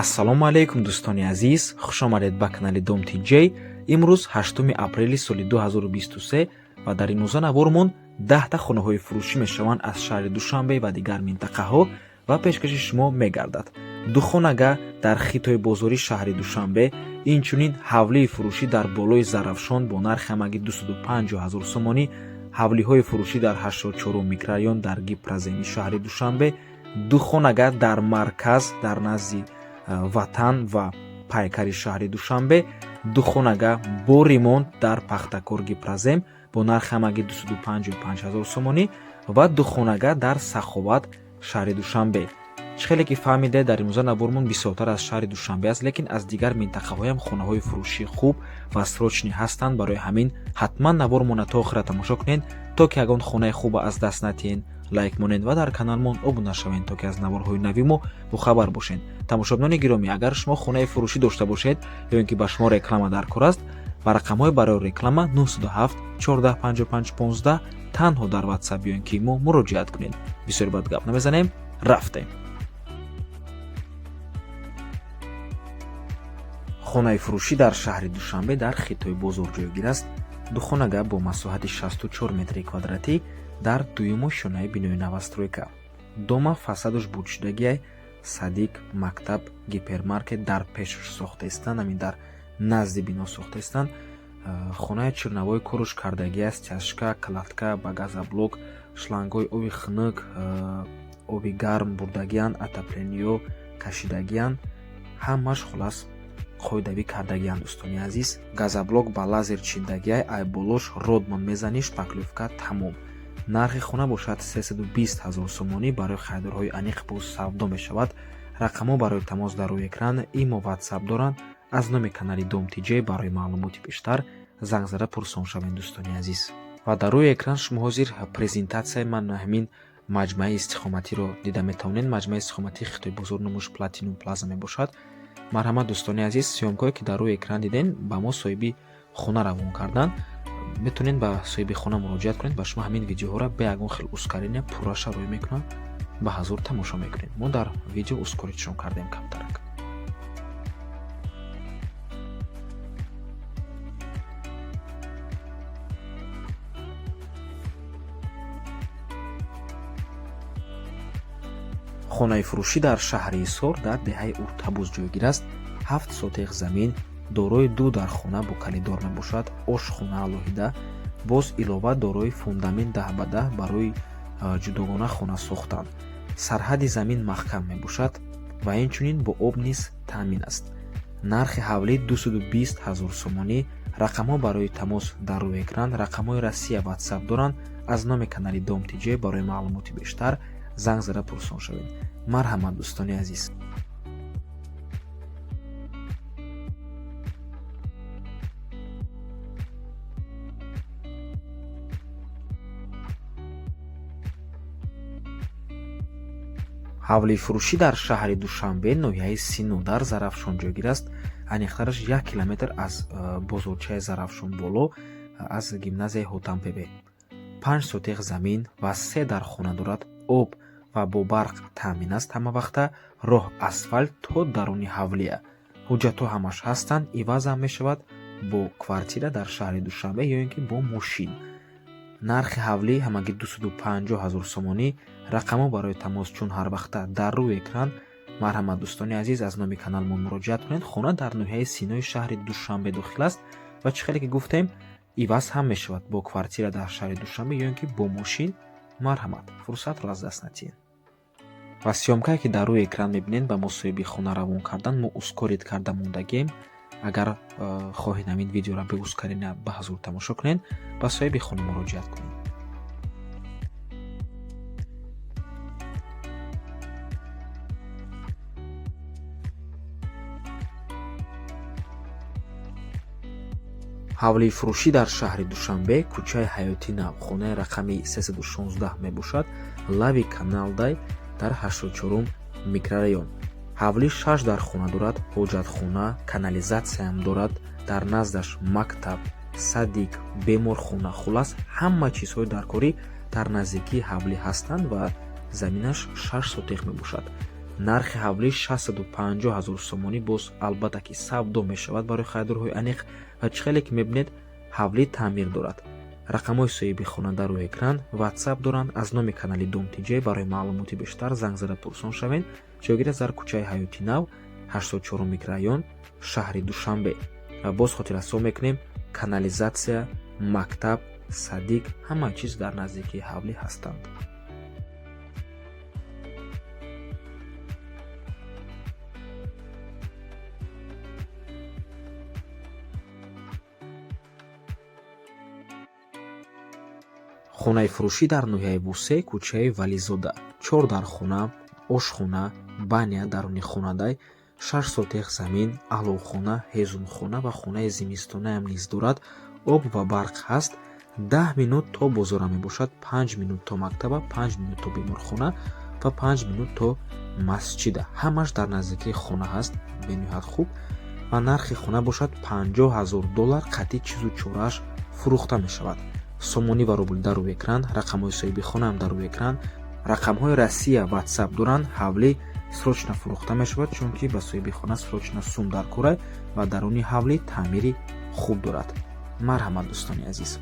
Ассалому алайкум, дӯстони азиз, хушомадед ба канали Дом Тиҷей. Имрӯз 8 апрели соли 2023 ва дар имрӯза навормон 10-та хонаҳои фурӯшӣ мешаванд аз шаҳри Душанбе ва дигар минтақаҳо ва пешкаши шумо мегардад. Ду хонага дар Хитои бозории шаҳри Душанбе, инчунин ҳавлии фурӯшӣ дар болои Зарафшон бо нархи ҳамагӣ 250 ҳазор сомонӣ, ҳавлиҳои фурӯшӣ дар 84 микрорайон дар Гипроземи шаҳри Душанбе, ду хонага дар марказ дар назди Ватан ва Пайкари шаҳри Душанбе, ду хонага бо ремонт дар Пахтакор, Гипрозем бо нархи ҳамагӣ 255 ҳазор сомонӣ ва ду хонага дар Саховат, шаҳри Душанбе. Чӣ хеле ки фаҳмиде, дар имрӯза навормон бисёртар аз шаҳри Душанбе аст, лекин аз дигар минтақаҳоям хонаҳои фурӯшии хуб ва срочный ҳастанд. Барои ҳамин ҳатман навормона то охира тамошо кунед, то ки ягон хонаи хуба аз даст натиҳед. Лайк монед ва дар каналмон обуна шавед, то ки аз наворҳои нави мо бохабар бошед. Тамошобинони гиромӣ, агар шумо хонаи фурӯшӣ дошта бошед ё ин ки ба шумо реклама дар кор аст, ба рақамҳои барои реклама 907 14 55 15 танҳо дар Ватсап ё ин ки мо муроҷиат кунед. Бисёр бад гап намезанем, рафтем. Хонаи фурӯшӣ дар шаҳри Душанбе дар Хитои бозор ҷойгир аст. Ду хонага бо масоҳати 64 метри квадратӣ дар дуюму шонаи бинои новостройка. Дома фасадаш бутшудагиай, садик, мактаб, гипермаркет дар пешаш сохтаистанд, ҳамин дар назди бино сохтаистанд. Хонаи черновой коруш кардагиаст: стяжка, кладка, ба газоблок, шлангҳои оби хунук, оби гарм бурдагианд, отопление кашидагианд, ҳамаш хулас қоидавӣ кардагианд. Дӯстони азиз, газоблок ба лазер чиндагиай, ай болош Родман мезанӣ, шпаклёвка, тамом. Нархи хона бошад 320 ҳазор сомонӣ. Барои харидорҳои аниқ боз савдо мешавад. Рақамҳо барои тамос дар рӯи экран, имо, Ватсап доранд. Аз номи канали Дом Тиҷей барои маълумоти бештар занг зада пурсон шавед, дӯстони азиз. Ва дар рӯи экран шумо ҳозир презентатсияи ман ҳамин маҷмӯаи истиқоматиро дида метавонед. Маҷмӯаи истиқоматии Хитои бозор номуш Платинум Плаза мебошад. Марҳамат, дӯстони азиз, съёмкое ки дар рӯи экран дидем, ба мо соҳиби хона равон карданд. Метавонед ба соҳиби хона муроҷиат кунед, ба шумо ҳамин видеоҳоро бе ягон хел ускорения пурраша рӯй мекунанд, ба ҳазур тамошо мекунед. Мо дар видео ускорить шон кардем камтарак. Хонаи фурӯшӣ дар шаҳри Ҳисор дар деҳаи Уртабуз ҷойгир аст. 7 сотех замин, дорои ду дархона бо коридор мебошад, ошхона алоҳида, боз илова дорои фундамент 10 ба 10 барои ҷудогона хона сохтан. Сарҳади замин маҳкам мебошад ва инчунин бо об низ таъмин аст. Нархи ҳавлӣ 220 ҳазор сомонӣ. Рақамҳо барои тамос дар рӯи экран, рақамҳои Россия, Ватсап доранд. Аз номи канали Дом Тиҷей барои маълумоти бештар занг зада пурсон шавед. Марҳамат, дӯстони азиз. Ҳавлии фурӯшӣ дар шаҳри Душанбе, ноҳияи Сино, дар Зарафшон ҷойгир аст. Аниқтараш, 1 километр аз бозорчаи Зарафшон боло, аз гимназияи Ҳотампебе. 5 сотех замин ва се дархона дорад. Об ва бо барқ таъмин аст ҳамавақта, роҳ асфалт то даруни ҳавлия. Ҳуҷҷатҳо ҳамаш ҳастанд. Ивазам мешавад бо квартира дар шаҳри Душанбе ё ин ки бо мошин. Нархи ҳавлӣ ҳамагӣ 250 ҳазор сомонӣ. Рақамҳо барои тамос чун ҳарвақта дар рӯи экран. Марҳамат, дӯстони азиз, аз номи каналмон муроҷиат кунед. Хона дар ноҳияи Синои шаҳри Душанбе дохил аст ва чӣ хеле ки гуфтем, иваз ҳам мешавад бо квартира дар шаҳри Душанбе ё ин ки бо мошин. Марҳамат, фурсатро аз даст натиҳед. Ва съёмкае ки дар рӯи экран мебинед, ба мо соҳиби хона равон кардан, мо ускорить карда мондагием. Агар хоҳед ҳамин видеоро бе ускорения ба ҳазур тамошо кунед, ба соҳиби хона муроҷиат кунед. Ҳавлии фурӯшӣ дар шаҳри Душанбе, кӯчаи Ҳаёти Нав, хонаи рақами 316 мебошад, лави каналдай, дар 84 микрорайон. Ҳавлӣ шаш дархона дорад, ҳоҷатхона, канализатсияам дорад. Дар наздаш мактаб, садик, беморхона, хулас ҳама чизҳои даркорӣ дар наздикии ҳавлӣ ҳастанд ва заминаш 6 сотех мебошад. Нархи ҳавлӣ 650 ҳазор сомонӣ, боз албатта ки савдо мешавад барои харидорҳои аниқ. Ва чӣ хеле ки мебинед, ҳавлӣ таъмир дорад. Рақамҳои соҳиби хона дар рӯи экран, WhatsApp доранд. Аз номи канали Дом ТЖ барои маълумоти бештар занг зада пурсон шавед. Ҷойгир аст дар кӯчаи Ҳаёти Нав, 84 микрорайон, шаҳри Душанбе. Ва боз хотиррасон мекунем, канализатсия, мактаб, садик, ҳама чиз дар наздикии ҳавлӣ ҳастанд. Хонаи фурӯшӣ дар ноҳияи Восе, кӯчаи Вализода. 4 дархона, ошхона, баня даруни хонадай, 6 сотех замин, аловхона, ҳезумхона ва хонаи зимистонаам низ дорад. Об ва барқ ҳаст. 10 минут то бозора мебошад, 5 минут то мактаба, 5 минут то беморхона ва 5 минут то масҷида. Ҳамаш дар наздикии хона ҳаст, бениҳоят хуб. Ва нархи хона бошад 50 ҳазор доллар, қатъи чизу чорааш фурӯхта мешавад. Сомонӣ ва рубл дар рӯи экран, рақамҳои соҳиби хонаам дар рӯи экран, рақамҳои Россия WhatsApp доранд. Ҳавлӣ срочно фурӯхта мешавад, чунки ба соҳиби хона срочно сум дар кора ва даруни ҳавлӣ таъмири хуб дорад. Марҳамат, дӯстони азиз.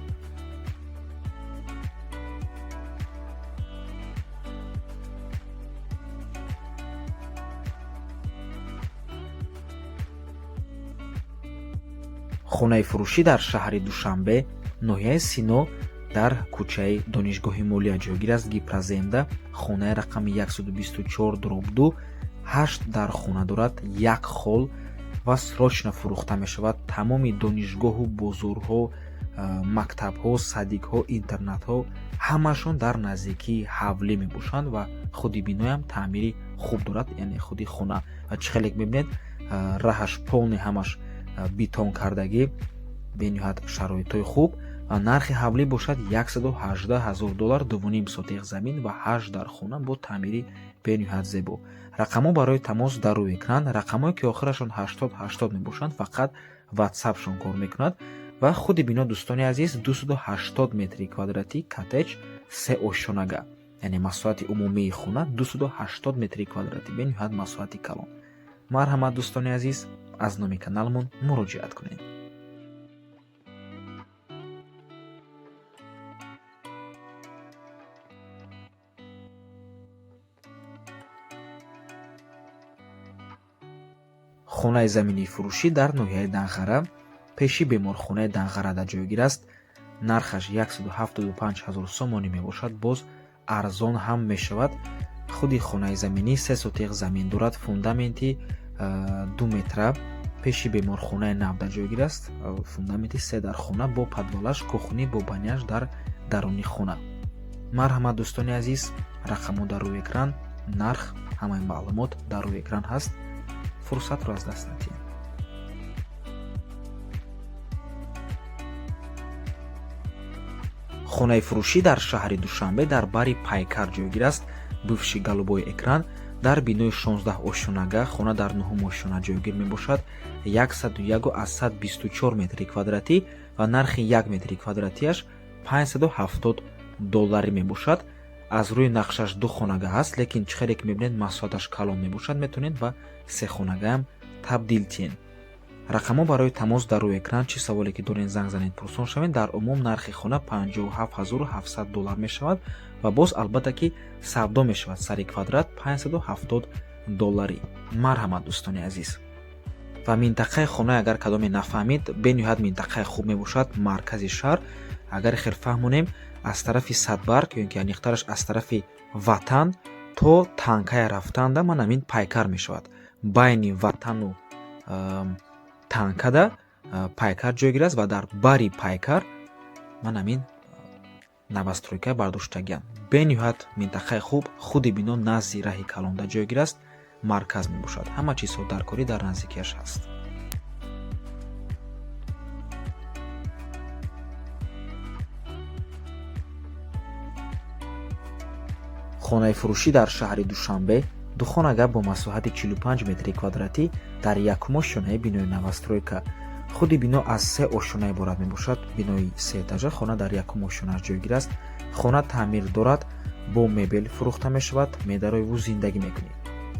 Хонаи фурӯшӣ дар шаҳри Душанбе, ноҳияи Сино, дар кӯчаи Донишгоҳи молия ҷойгир аст. Гипроземда, хонаи рақами 124/2, 8 дар хона дорад, як хол ва срочно фурӯхта мешавад. Тамоми донишгоҳу бозорҳо, мактабҳо, садикҳо, интернатҳо ҳамашон дар наздикии ҳавлӣ мебошанд ва худи биноям таъмири хуб дорад, яъне худи хона. Ва чӣ хеле мебинед, раҳаш полный ҳамаш бетон кардагӣ, бениҳоят шароитҳои хуб. Ва нархи ҳавлӣ бошад 118 ҳазор доллар, 2,5 сотех замин ва 8 дар хона бо таъмири бениҳоят зебо. Рақамҳо барои тамос дар рӯи экран, рақамҳое ки охирашон 80 80 мебошанд, фақат ватсапшон кор мекунад. Ва худи бино, дӯстони азиз, 280 метри квадратӣ, коттедж, се ошёнага, яъне масоҳати умумии хона 280 метри квадратӣ, бениҳоят масоҳати калон. Марҳамат, дӯстони азиз, аз номи каналмон муроҷиат кунед. Хонаи заминии фурӯшӣ дар ноҳияи Данғара, пеши беморхонаи Данғарада ҷойгир аст. Нархаш 175 ҳазор сомонӣ мебошад, боз арзон ҳам мешавад. Худи хонаи заминӣ се сотех замин дорад, фундаменти 2 метра, пеши беморхонаи Навда ҷойгир аст. Фундаменти се дар хона бо подвалаш, кухни бо баняш дар даруни хона. Марҳамат, дӯстони азиз, рақамҳо дар рӯи экран, нарх, ҳамаи маълумот дар рӯи экран ҳаст. Фурсатро аз даст надиҳед. Хонаи фурӯшӣ дар шаҳри Душанбе дар бари Пайкар ҷойгир аст. Бывший голубой экран, дар бинои 16 ошёнага, хона дар нуҳум ошёна ҷойгир мебошад. 101,24 метри квадратӣ ва нархи 1 метри квадратиаш 570 долларӣ мебошад. Аз рӯи нақшаш ду хонага ҳаст, лекин чӣ хеле ки мебинед, масоҳаташ калон мебошад, метавонед ба се хонагаам табдил тиҳед. Рақамҳо барои тамос дар рӯи экран, чӣ саволе ки доред, занг занед, пурсон шавед. Дар умум нархи хона 57 700 доллар мешавад ва боз албатта ки савдо мешавад сари квадрат 570 долларӣ. Марҳамат, дӯстони азиз. Ва минтақаи хона, агар кадоме нафаҳмид, бениҳоят минтақаи хуб мебошад, маркази шаҳр. Агар хел фаҳмонем, аз тарафи Садбарг ё ин ки аниқтараш аз тарафи Ватан то Танкая рафтанда ман ҳамин Пайкар мешавад. Байни Ватану Танкада Пайкар ҷойгир аст ва дар бари Пайкар ман ҳамин новостройка бардоштагиам. Бениҳоят минтақаи хуб, худи бино назди раҳи калонда ҷойгир аст, марказ мебошад. Ҳама чизҳо даркорӣ дар наздикиаш ҳаст. Хонаи фурӯшӣ дар шаҳри Душанбе, духонага бо масоҳати 45 метри квадратӣ дар якум ошёнаи бинои новостройка. Худи бино аз се ошёна иборат мебошад. Бинои сеэтажа, хона дар якум ошёнааш ҷойгир аст. Хона таъмир дорад, бо мебел фурӯхта мешавад, медароиву зиндагӣ мекунӣ.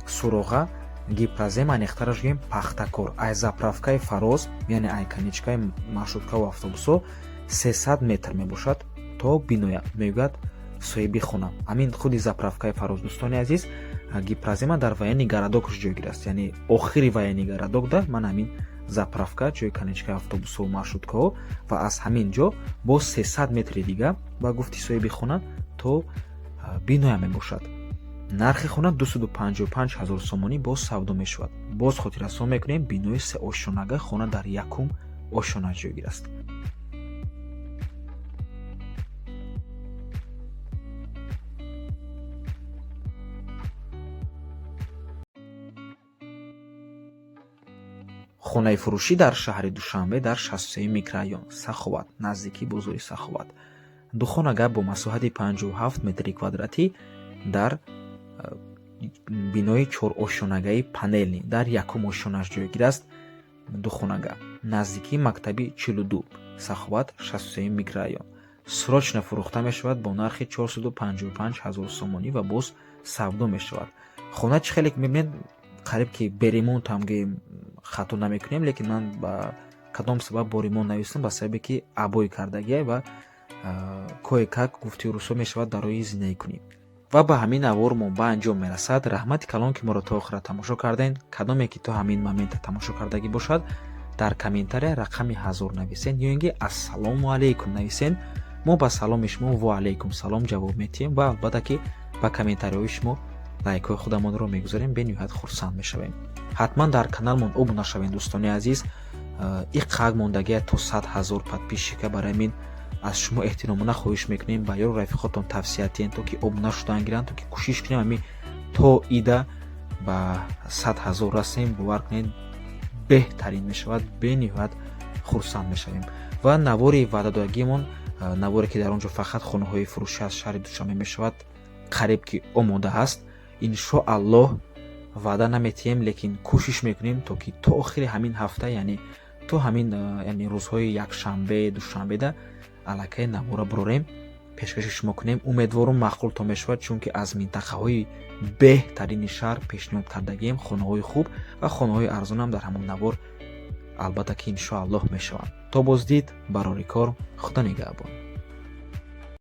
Суроға Гипрозем, аниқтараш гӯем, Пахтакор, ай заправкаи Фароз, яъне ай конечкаи маршруткаву автобусҳо 300 метр мебошад то биноя, мегӯяд соҳиби хона. Ҳамин худи заправкаи Фароз, дӯстони азиз, Гипрозема дар военный городокш ҷойгир аст, яъне охири военный городокда ман ҳамин заправка, ҷои конечкаи автобусҳову маршруткаҳо, ва аз ҳамин ҷо боз 300 метри дига, ба гуфти соҳиби хона, то биноя мебошад. Нархи хона 255 ҳазор сомонӣ, боз савдо мешавад. Боз хотиррасон мекунем, бинои сеошёнага, хона дар якум ошёна ҷойгир аст. Хонаи фурӯшӣ дар шаҳри Душанбе, дар 63 микрорайон Саховат, наздикии бозори Саховат, духонага бо масоҳати 57 метри квадратӣ дар бинои чорошёнагаи панельный, дар якум ошёнаш ҷойгир аст. Духонага наздикии мактаби 42, Саховат, 63 микрорайон. Срочно фурӯхта мешавад бо нархи 455 ҳазор сомонӣ ва боз савдо мешавад. Хона чӣ хеле мебинед, қариб ки бе ремонт ҳам гӯем, хато намекунем, лекин ман ба кадом сабаб бо ремонт навистам? Ба сабабе ки обои кардагия ва кое-как, гуфти рӯсо, мешавад барои зиндагӣ кунӣ. Ва ба ҳамин навор мо ба анҷом мерасад. Раҳмати калон, ки моро то охира тамошо кардем. Кадоме ки то ҳамин момента тамошо кардагӣ бошад, дар комментария рақами 1000 нависен ё ин ки «Ассалому алайкум» нависен. Мо ба саломи шумо «Ва алайкум салом» ҷавоб метиҳем ва албатта ки ба комментариҳои шумо лайкҳои худамонро мегузорем, бениҳоят хурсанд мешавем. Ҳатман дар каналмон обуна шавем, дӯстони азиз. Иқак мондагия то 100 000 подписчика. Барои ҳамин аз шумо эҳтиромона хоҳиш мекунем, ба ёру рафиқотон тавсия диҳем, то ки обуна шудан гиранд, то ки кӯшиш кунем ҳамин то ида ба 100 000 расем. Бовар кунед, беҳтарин мешавад, бениҳоят хурсанд мешавем. Ва навори ваъдадодагиамон, наворе ки дар он ҷо фақат хонаҳои фурӯшӣ аз шаҳри Душанбе мешавад, қариб ки омода ҳаст. Иншоаллоҳ, ваъда наметиҳем, лекин кӯшиш мекунем, то ки то охири ҳамин ҳафта, яъне то ҳамин, яъне рӯзҳои якшанбе, душанбеда аллакай навора бурорем, пешкаши шумо кунем. Умедворум, маъқултон мешавад, чунки аз минтақаҳои беҳтарини шаҳр пешниҳод кардагием хонаҳои хуб ва хонаҳои арзонам дар ҳамон навор албатта ки иншоаллоҳ мешаванд. То боздид, барори кор, Худо нигаҳбон.